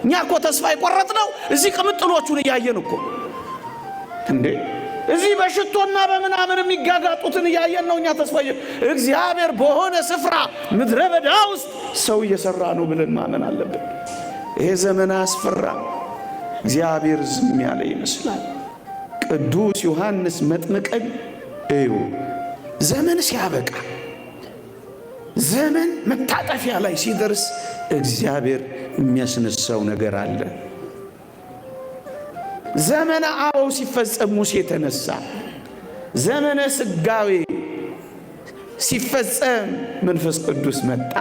እኛ እኮ ተስፋ የቆረጥነው እዚህ ቅምጥሎቹን እያየን እኮ እንዴ፣ እዚህ በሽቶና በምናምን የሚጋጋጡትን እያየን ነው። እኛ ተስፋ እግዚአብሔር በሆነ ስፍራ ምድረ በዳ ውስጥ ሰው እየሰራ ነው ብለን ማመን አለብን። ይሄ ዘመን አያስፈራም። እግዚአብሔር ዝም ያለ ይመስላል። ቅዱስ ዮሐንስ መጥምቅን እዩ። ዘመን ሲያበቃ፣ ዘመን መታጠፊያ ላይ ሲደርስ እግዚአብሔር የሚያስነሳው ነገር አለ። ዘመነ አበው ሲፈጸም ሙሴ ተነሳ። ዘመነ ስጋዌ ሲፈጸም መንፈስ ቅዱስ መጣ።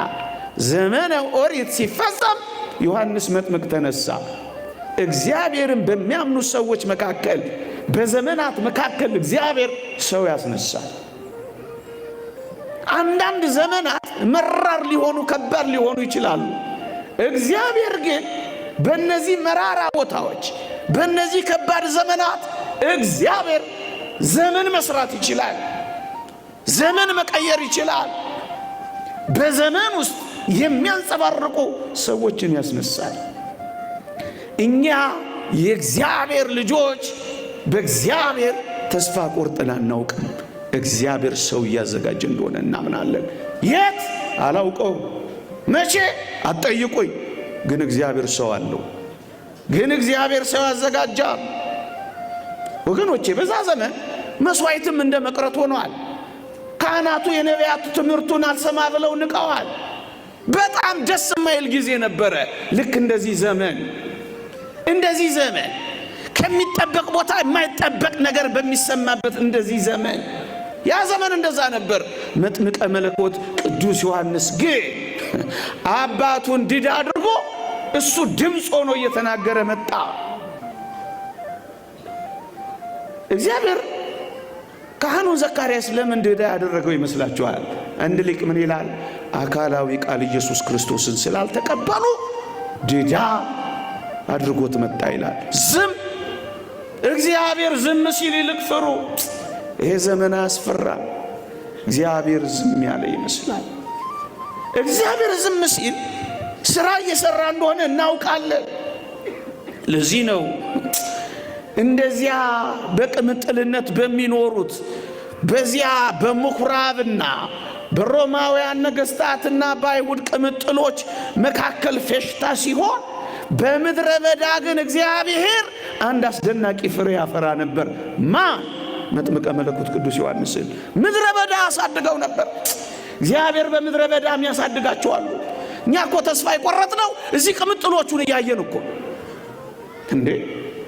ዘመነ ኦሪት ሲፈጸም ዮሐንስ መጥምቅ ተነሳ። እግዚአብሔርን በሚያምኑ ሰዎች መካከል፣ በዘመናት መካከል እግዚአብሔር ሰው ያስነሳል። አንዳንድ ዘመናት መራር ሊሆኑ፣ ከባድ ሊሆኑ ይችላሉ። እግዚአብሔር ግን በእነዚህ መራራ ቦታዎች፣ በእነዚህ ከባድ ዘመናት እግዚአብሔር ዘመን መስራት ይችላል። ዘመን መቀየር ይችላል። በዘመን ውስጥ የሚያንጸባርቁ ሰዎችን ያስነሳል። እኛ የእግዚአብሔር ልጆች በእግዚአብሔር ተስፋ ቆርጠን አናውቅም። እግዚአብሔር ሰው እያዘጋጀ እንደሆነ እናምናለን። የት አላውቀው፣ መቼ አትጠይቁኝ፣ ግን እግዚአብሔር ሰው አለው። ግን እግዚአብሔር ሰው ያዘጋጃል። ወገኖቼ፣ በዛ ዘመን መስዋዕትም እንደ መቅረት ሆኗል። ካህናቱ የነቢያቱ ትምህርቱን አልሰማ ብለው ንቀዋል። በጣም ደስ የማይል ጊዜ ነበረ። ልክ እንደዚህ ዘመን ከሚጠበቅ ቦታ የማይጠበቅ ነገር በሚሰማበት እንደዚህ ዘመን፣ ያ ዘመን እንደዛ ነበር። መጥምቀ መለኮት ቅዱስ ዮሐንስ ግን አባቱን ዲዳ አድርጎ እሱ ድምፅ ሆኖ እየተናገረ መጣ። እግዚአብሔር ካህኑን ዘካርያስ ለምን ዲዳ ያደረገው ይመስላችኋል? አንድ ሊቅ ምን ይላል? አካላዊ ቃል ኢየሱስ ክርስቶስን ስላልተቀበሉ ዲዳ አድርጎት መጣ ይላል። ዝም እግዚአብሔር ዝም ሲል ይልቅ ፍሩ። ይሄ ዘመን አያስፈራም። እግዚአብሔር ዝም ያለ ይመስላል። እግዚአብሔር ዝም ሲል ስራ እየሰራ እንደሆነ እናውቃለን። ለዚህ ነው እንደዚያ በቅምጥልነት በሚኖሩት፣ በዚያ በምኩራብና በሮማውያን ነገሥታትና በአይሁድ ቅምጥሎች መካከል ፌሽታ ሲሆን፣ በምድረ በዳ ግን እግዚአብሔር አንድ አስደናቂ ፍሬ ያፈራ ነበር። ማ መጥምቀ መለኮት ቅዱስ ዮሐንስን ምድረ በዳ አሳድገው ነበር። እግዚአብሔር በምድረ በዳ የሚያሳድጋቸው አሉ። እኛ እኮ ተስፋ የቆረጥነው እዚህ ቅምጥሎቹን እያየን እኮ እንዴ፣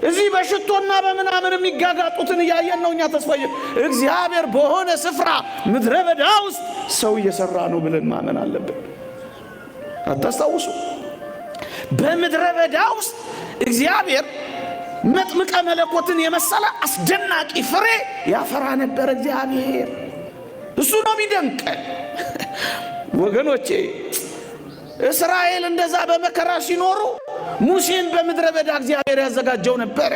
እዚህ በሽቶና በምናምን የሚጋጋጡትን እያየን ነው። እኛ ተስፋ እግዚአብሔር በሆነ ስፍራ ምድረ በዳ ውስጥ ሰው እየሰራ ነው ብለን ማመን አለብን። አታስታውሱ? በምድረ በዳ ውስጥ እግዚአብሔር መጥምቀ መለኮትን የመሰለ አስደናቂ ፍሬ ያፈራ ነበር። እግዚአብሔር እሱ ነው የሚደንቀን ወገኖቼ። እስራኤል እንደዛ በመከራ ሲኖሩ ሙሴን በምድረ በዳ እግዚአብሔር ያዘጋጀው ነበረ።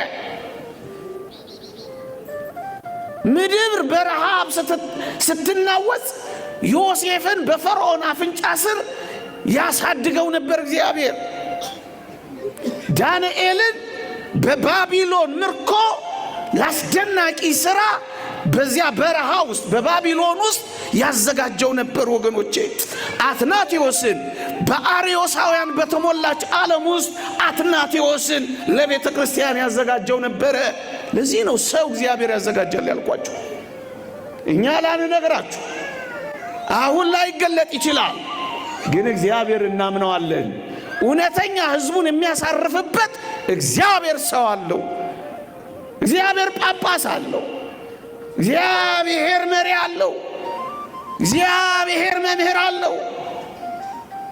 ምድር በረሃብ ስትናወጽ ዮሴፍን በፈርዖን አፍንጫ ስር ያሳድገው ነበር እግዚአብሔር። ዳንኤልን በባቢሎን ምርኮ ለአስደናቂ ሥራ በዚያ በረሃ ውስጥ፣ በባቢሎን ውስጥ ያዘጋጀው ነበር። ወገኖቼ፣ አትናቴዎስን በአርዮሳውያን በተሞላች ዓለም ውስጥ አትናቴዎስን ለቤተ ክርስቲያን ያዘጋጀው ነበረ። ለዚህ ነው ሰው እግዚአብሔር ያዘጋጃል ያልኳችሁ። እኛ ላንነግራችሁ፣ አሁን ላይገለጥ ይችላል፣ ግን እግዚአብሔር እናምነዋለን። እውነተኛ ሕዝቡን የሚያሳርፍበት እግዚአብሔር ሰው አለው። እግዚአብሔር ጳጳስ አለው። እግዚአብሔር መሪ አለው። እግዚአብሔር መምህር አለው።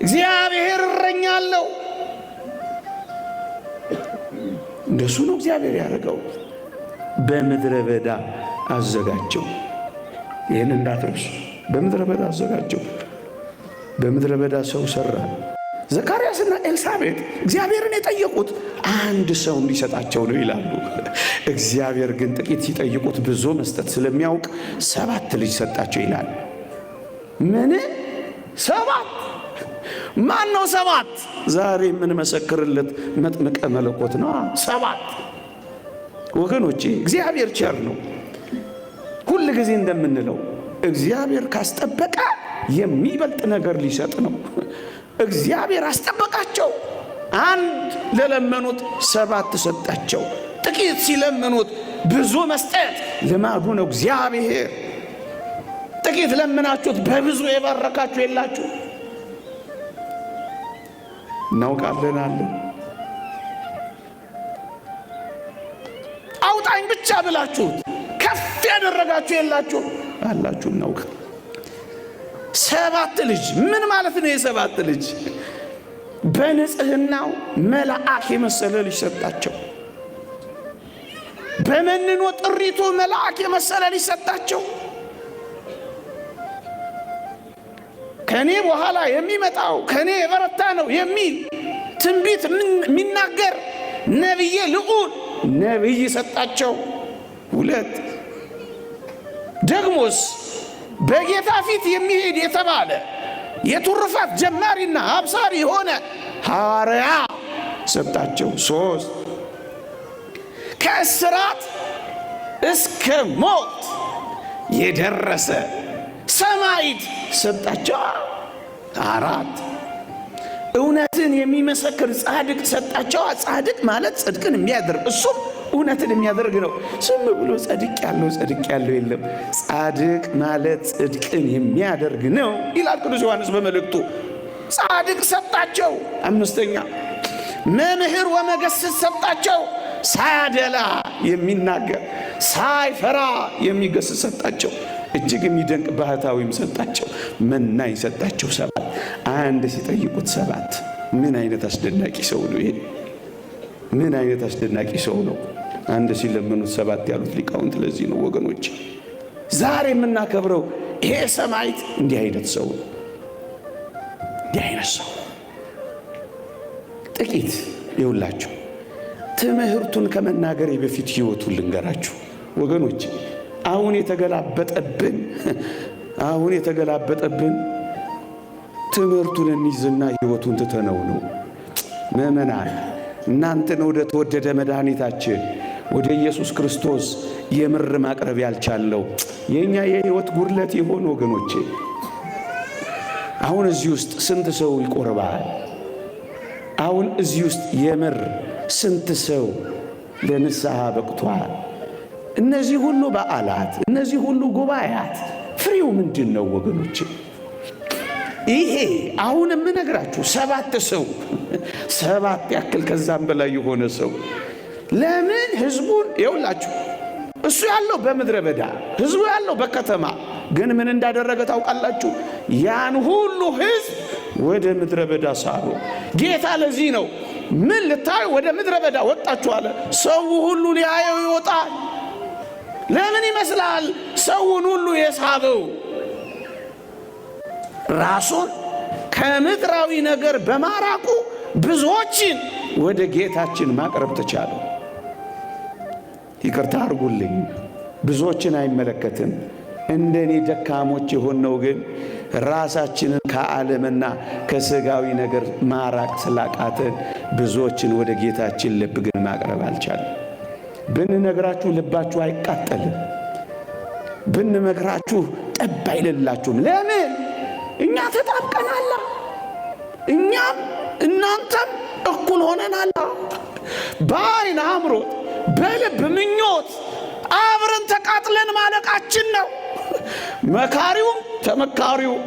እግዚአብሔር እረኛ አለው። እንደሱ ነው እግዚአብሔር ያደረገው። በምድረ በዳ አዘጋጀው። ይህን እንዳትረሱ። በምድረ በዳ አዘጋጀው። በምድረ በዳ ሰው ሰራ። ዘካርያስና ኤልሳቤጥ እግዚአብሔርን የጠየቁት አንድ ሰው እንዲሰጣቸው ነው ይላሉ። እግዚአብሔር ግን ጥቂት ሲጠይቁት ብዙ መስጠት ስለሚያውቅ ሰባት ልጅ ሰጣቸው ይላል። ምን? ሰባት? ማን ነው ሰባት? ዛሬ የምንመሰክርለት መጥምቀ መለኮት ነው። ሰባት ወገኖቼ፣ እግዚአብሔር ቸር ነው። ሁል ጊዜ እንደምንለው እግዚአብሔር ካስጠበቀ የሚበልጥ ነገር ሊሰጥ ነው። እግዚአብሔር አስጠበቃቸው። አንድ ለለመኑት ሰባት ሰጣቸው። ጥቂት ሲለምኑት ብዙ መስጠት ልማዱ ነው እግዚአብሔር። ጥቂት ለምናችሁት በብዙ የባረካችሁ የላችሁ እናውቃለን አለ። አውጣኝ ብቻ ብላችሁት ከፍ ያደረጋችሁ የላችሁ አላችሁ፣ እናውቅ። ሰባት ልጅ ምን ማለት ነው? የሰባት ልጅ በንጽህናው መልአክ የመሰለ ልጅ ሰጣቸው። በመንኖ ጥሪቱ መልአክ የመሰለ ልጅ ሰጣቸው። ከኔ በኋላ የሚመጣው ከኔ የበረታ ነው የሚል ትንቢት የሚናገር ነቢየ ልዑል ነቢይ ሰጣቸው። ሁለት ደግሞስ በጌታ ፊት የሚሄድ የተባለ የትሩፋት ጀማሪና አብሳሪ የሆነ ሐዋርያ ሰጣቸው። ሶስት ከእስራት እስከ ሞት የደረሰ ሰማዕት ሰጣቸው። አራት እውነትን የሚመሰክር ጻድቅ ሰጣቸው። ጻድቅ ማለት ጽድቅን የሚያደርግ እሱም እውነትን የሚያደርግ ነው። ዝም ብሎ ጸድቅ ያለው ጸድቅ ያለው የለም። ጻድቅ ማለት ጽድቅን የሚያደርግ ነው ይላል ቅዱስ ዮሐንስ በመልእክቱ። ጻድቅ ሰጣቸው። አምስተኛ መምህር ወመገስጽ ሰጣቸው። ሳያደላ የሚናገር ሳይፈራ የሚገስጽ ሰጣቸው። እጅግ የሚደንቅ ባህታዊም ሰጣቸው። መናኝ ሰጣቸው። ሰባት አንድ ሲጠይቁት ሰባት። ምን አይነት አስደናቂ ሰው ነው ይሄ! ምን አይነት አስደናቂ ሰው ነው! አንድ ሲለምኑት ሰባት ያሉት ሊቃውንት ለዚህ ነው ወገኖች፣ ዛሬ የምናከብረው ይሄ ሰማዕት እንዲህ አይነት ሰው ነው። እንዲህ አይነት ሰው ጥቂት ይውላችሁ። ትምህርቱን ከመናገሬ በፊት ህይወቱን ልንገራችሁ ወገኖች። አሁን የተገላበጠብን አሁን የተገላበጠብን ትምህርቱን እንይዝና ህይወቱን ትተነው ነው። ምእመናን እናንተን ወደ ተወደደ መድኃኒታችን ወደ ኢየሱስ ክርስቶስ የምር ማቅረብ ያልቻለው የእኛ የህይወት ጉድለት የሆኑ ወገኖቼ፣ አሁን እዚህ ውስጥ ስንት ሰው ይቆርባል? አሁን እዚህ ውስጥ የምር ስንት ሰው ለንስሐ በቅቷል? እነዚህ ሁሉ በዓላት፣ እነዚህ ሁሉ ጉባኤያት ፍሬው ምንድን ነው ወገኖቼ? ይሄ አሁን የምነግራችሁ ሰባት ሰው ሰባት ያክል ከዛም በላይ የሆነ ሰው ለምን ህዝቡን ይውላችሁ፣ እሱ ያለው በምድረ በዳ ህዝቡ ያለው በከተማ ግን ምን እንዳደረገ ታውቃላችሁ? ያን ሁሉ ህዝብ ወደ ምድረ በዳ ሳቡ። ጌታ ለዚህ ነው ምን ልታዩ ወደ ምድረ በዳ ወጣችሁ አለ። ሰው ሁሉ ሊያየው ይወጣል። ለምን ይመስላል ሰውን ሁሉ የሳበው? ራሱን ከምድራዊ ነገር በማራቁ ብዙዎችን ወደ ጌታችን ማቅረብ ተቻለ። ይቅርታ አድርጉልኝ፣ ብዙዎችን አይመለከትም። እንደኔ ደካሞች የሆነው ግን ራሳችንን ከዓለምና ከስጋዊ ነገር ማራቅ ስላቃተን ብዙዎችን ወደ ጌታችን ልብ ግን ማቅረብ አልቻለም። ብንነግራችሁ ልባችሁ አይቃጠልም። ብንመክራችሁ ጠብ አይልላችሁም። ለምን? እኛ ተጣብቀናላ። እኛም እናንተም እኩል ሆነናላ። በአይን አምሮት፣ በልብ ምኞት አብረን ተቃጥለን ማለቃችን ነው። መካሪውም ተመካሪውም፣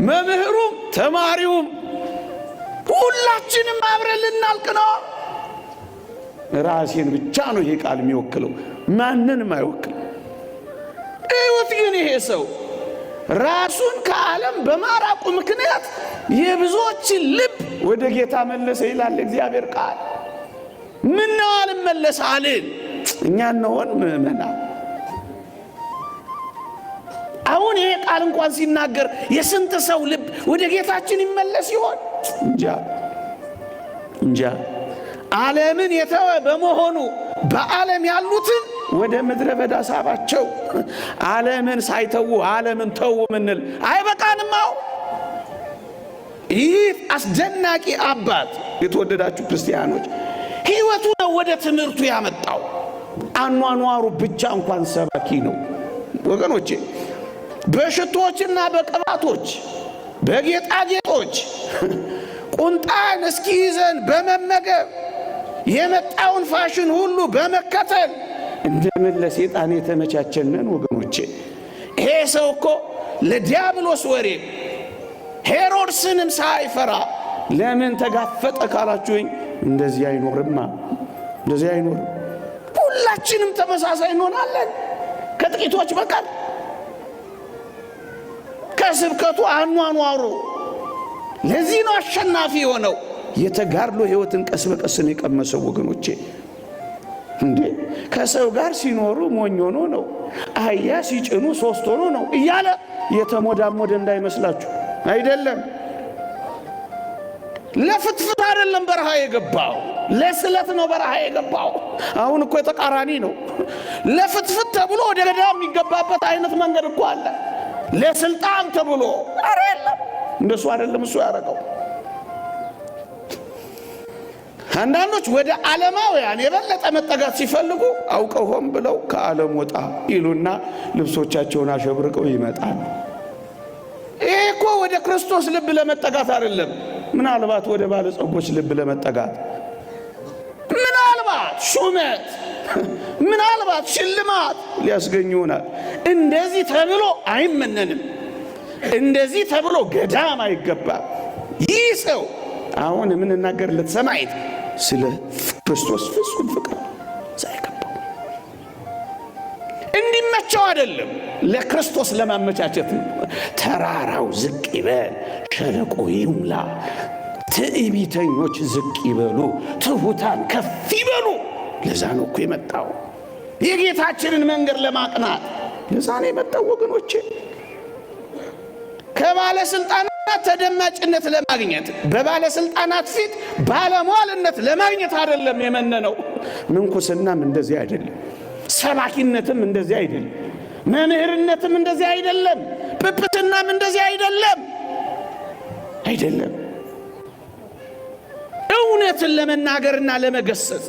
መምህሩም ተማሪውም ሁላችንም አብረን ልናልቅ ነው። ራሴን ብቻ ነው ይሄ ቃል የሚወክለው፣ ማንንም አይወክልም። እዩት ግን ይሄ ሰው ራሱን ከዓለም በማራቁ ምክንያት የብዙዎችን ልብ ወደ ጌታ መለሰ ይላል እግዚአብሔር ቃል። ምነው አልመለስ አልን? እኛ እንሆን ምእመናን። አሁን ይሄ ቃል እንኳን ሲናገር የስንት ሰው ልብ ወደ ጌታችን ይመለስ ይሆን? እንጃ እንጃ። ዓለምን የተወ በመሆኑ በዓለም ያሉትን ወደ ምድረ በዳ ሳባቸው። ዓለምን ሳይተዉ ዓለምን ተዉ ምንል አይበቃንማው። ይህ አስደናቂ አባት የተወደዳችሁ ክርስቲያኖች ሕይወቱ ነው ወደ ትምህርቱ ያመጣው። አኗኗሩ ብቻ እንኳን ሰባኪ ነው ወገኖቼ። በሽቶችና በቅባቶች በጌጣጌጦች ቁንጣን እስኪይዘን በመመገብ የመጣውን ፋሽን ሁሉ በመከተል እንደምን ለሴጣን የተመቻቸነን ወገኖቼ። ይሄ ሰው እኮ ለዲያብሎስ ወሬ ሄሮድስንም ሳይፈራ ለምን ተጋፈጠ ካላችሁኝ፣ እንደዚህ አይኖርማ፣ እንደዚህ አይኖርም። ሁላችንም ተመሳሳይ እንሆናለን ከጥቂቶች በቀር። ከስብከቱ አኗኗሩ ለዚህ ነው አሸናፊ የሆነው። የተጋድሎ ሕይወትን ቀስ በቀስ ነው የቀመሰው ወገኖቼ። እንዴ ከሰው ጋር ሲኖሩ ሞኝ ሆኖ ነው፣ አህያ ሲጭኑ ሶስት ሆኖ ነው እያለ የተሞዳሞደ እንዳይመስላችሁ። አይደለም ለፍትፍት አይደለም በረሃ የገባው፣ ለስለት ነው በረሃ የገባው። አሁን እኮ የተቃራኒ ነው። ለፍትፍት ተብሎ ወደ ገዳም የሚገባበት አይነት መንገድ እኮ አለ። ለስልጣን ተብሎ ኧረ የለም፣ እንደሱ አይደለም እሱ ያደረገው። አንዳንዶች ወደ ዓለማውያን የበለጠ መጠጋት ሲፈልጉ አውቀው ሆን ብለው ከዓለም ወጣ ይሉና ልብሶቻቸውን አሸብርቀው ይመጣሉ። ይሄ እኮ ወደ ክርስቶስ ልብ ለመጠጋት አይደለም፣ ምናልባት ወደ ባለጸጎች ልብ ለመጠጋት፣ ምናልባት ሹመት፣ ምናልባት ሽልማት ሊያስገኝ ይሆናል። እንደዚህ ተብሎ አይመነንም። እንደዚህ ተብሎ ገዳም አይገባም። ይህ ሰው አሁን የምንናገርለት ሰማዕት ስለ ክርስቶስ ፍጹም ፍቅር ሳይገባው እንዲመቸው አይደለም፣ ለክርስቶስ ለማመቻቸት ነው። ተራራው ዝቅ ይበል፣ ሸለቆ ይሙላ፣ ትዕቢተኞች ዝቅ ይበሉ፣ ትሑታን ከፍ ይበሉ። ለዛ ነው እኮ የመጣው የጌታችንን መንገድ ለማቅናት። ለዛ ነው የመጣው ወገኖቼ። ከባለስልጣናት ተደማጭነት ለማግኘት በባለስልጣናት ፊት ባለሟልነት ለማግኘት አይደለም የመነነው። ምንኩስናም እንደዚህ አይደለም፣ ሰባኪነትም እንደዚህ አይደለም፣ መምህርነትም እንደዚህ አይደለም፣ ጵጵስናም እንደዚህ አይደለም አይደለም። እውነትን ለመናገርና ለመገሰጽ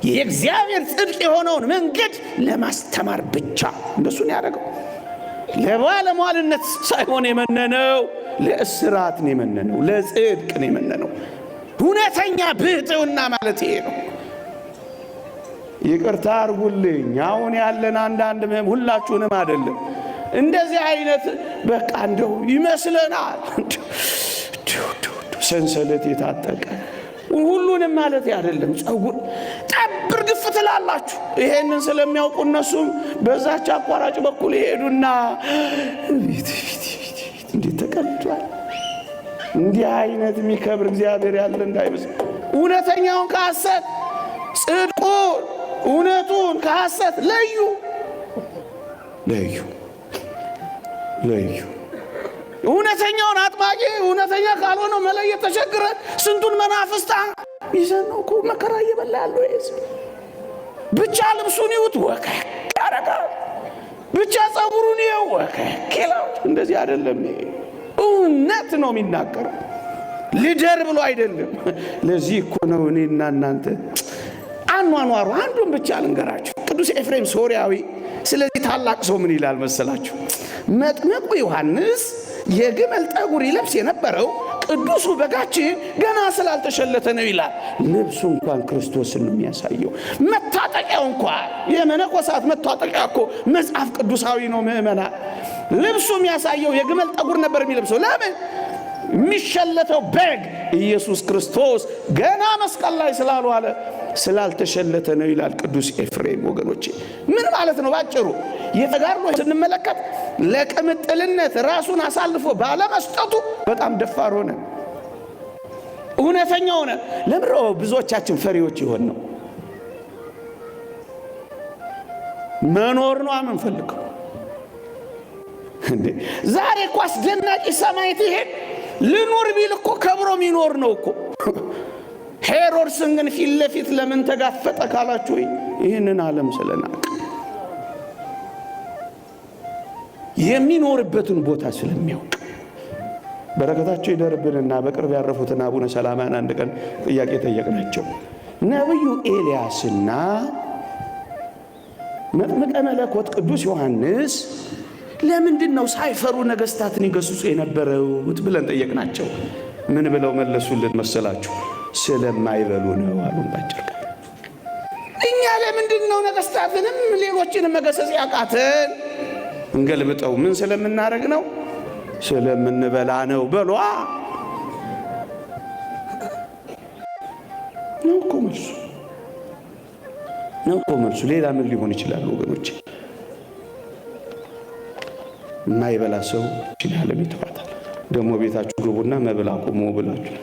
የእግዚአብሔር ጽድቅ የሆነውን መንገድ ለማስተማር ብቻ እንደሱን ያደረገው። ለባለሟልነት ሳይሆን የመነነው ለእስራት ነው የመነነው፣ ለጽድቅ ነው የመነነው። እውነተኛ ብሕትውና ማለት ይሄ ነው። ይቅርታ አርጉልኝ። አሁን ያለን አንዳንድ ምህም ሁላችሁንም አይደለም እንደዚህ አይነት በቃ እንደው ይመስለናል። ሰንሰለት የታጠቀ ሁሉንም ማለት አይደለም። ጸጉር ጠብር ግፍ ትላላችሁ። ይሄንን ስለሚያውቁ እነሱም በዛች አቋራጭ በኩል ይሄዱና እንዴት ተቀምጧል። እንዲህ አይነት የሚከብር እግዚአብሔር ያለ እንዳይመስል። እውነተኛውን ከሐሰት ጽድቁን እውነቱን ከሐሰት ለዩ ለዩ ለዩ። እውነተኛውን አጥማቂ እውነተኛ ካልሆነው መለየት ተቸግረን ስንቱን መናፍስት ይዘን ነው እኮ መከራ እየበላ ያለው ህዝብ። ብቻ ልብሱን ይዩት ወከክ ያደርጋል። ብቻ ጸጉሩን ይኸው ወከክ ይላል። እንደዚህ አይደለም። ይሄ እውነት ነው የሚናገረው፣ ልደር ብሎ አይደለም። ለዚህ እኮ ነው እኔና እናንተ አኗኗሩ አንዱን ብቻ ልንገራችሁ። ቅዱስ ኤፍሬም ሶርያዊ ስለዚህ ታላቅ ሰው ምን ይላል መሰላችሁ? መጥምቁ ዮሐንስ የግመል ጠጉር ይለብስ የነበረው ቅዱሱ በጋችን ገና ስላልተሸለተ ነው ይላል። ልብሱ እንኳን ክርስቶስን ነው የሚያሳየው። መታጠቂያው እንኳን የመነኮሳት መታጠቂያ እኮ መጽሐፍ ቅዱሳዊ ነው። ምእመናን፣ ልብሱ የሚያሳየው የግመል ጠጉር ነበር የሚለብሰው። ለምን? የሚሸለተው በግ ኢየሱስ ክርስቶስ ገና መስቀል ላይ ስላልዋለ ስላልተሸለተ ነው ይላል ቅዱስ ኤፍሬም። ወገኖቼ ምን ማለት ነው? ባጭሩ የተጋድሎ ስንመለከት ለቅምጥልነት ራሱን አሳልፎ ባለመስጠቱ በጣም ደፋር ሆነ፣ እውነተኛ ሆነ። ለምሮ ብዙዎቻችን ፈሪዎች ይሆን ነው መኖር ነው የምንፈልገው። እንዴ ዛሬ እኮ አስደናቂ ሰማዕት ይሄ ልኑር ቢል እኮ ከብሮ የሚኖር ነው እኮ። ሄሮድስን ግን ፊት ለፊት ለምን ተጋፈጠ ካላችሁ ይህንን ዓለም ስለናቀ የሚኖርበትን ቦታ ስለሚያውቅ በረከታቸው ይደርብንና በቅርብ ያረፉትን አቡነ ሰላማን አንድ ቀን ጥያቄ ጠየቅናቸው። ነቢዩ ኤልያስና መጥምቀ መለኮት ቅዱስ ዮሐንስ ለምንድን ነው ሳይፈሩ ነገስታትን ይገስጹ የነበረውት ብለን ጠየቅናቸው። ምን ብለው መለሱልን መሰላችሁ? ስለማይበሉ ነው አሉን። ባጭር ቃል እኛ ለምንድን ነው ነገስታትንም ሌሎችንም መገሰጽ ያቃተን? እንገልብጠው። ምን ስለምናደርግ ነው? ስለምንበላ ነው። በሏ ነው እኮ መልሱ፣ ነው እኮ መልሱ። ሌላ ምን ሊሆን ይችላል ወገኖች? የማይበላ ሰው ይችን ዓለም ይተዋታል። ደግሞ ቤታችሁ ግቡና መብል አቁሙ ብላችሁ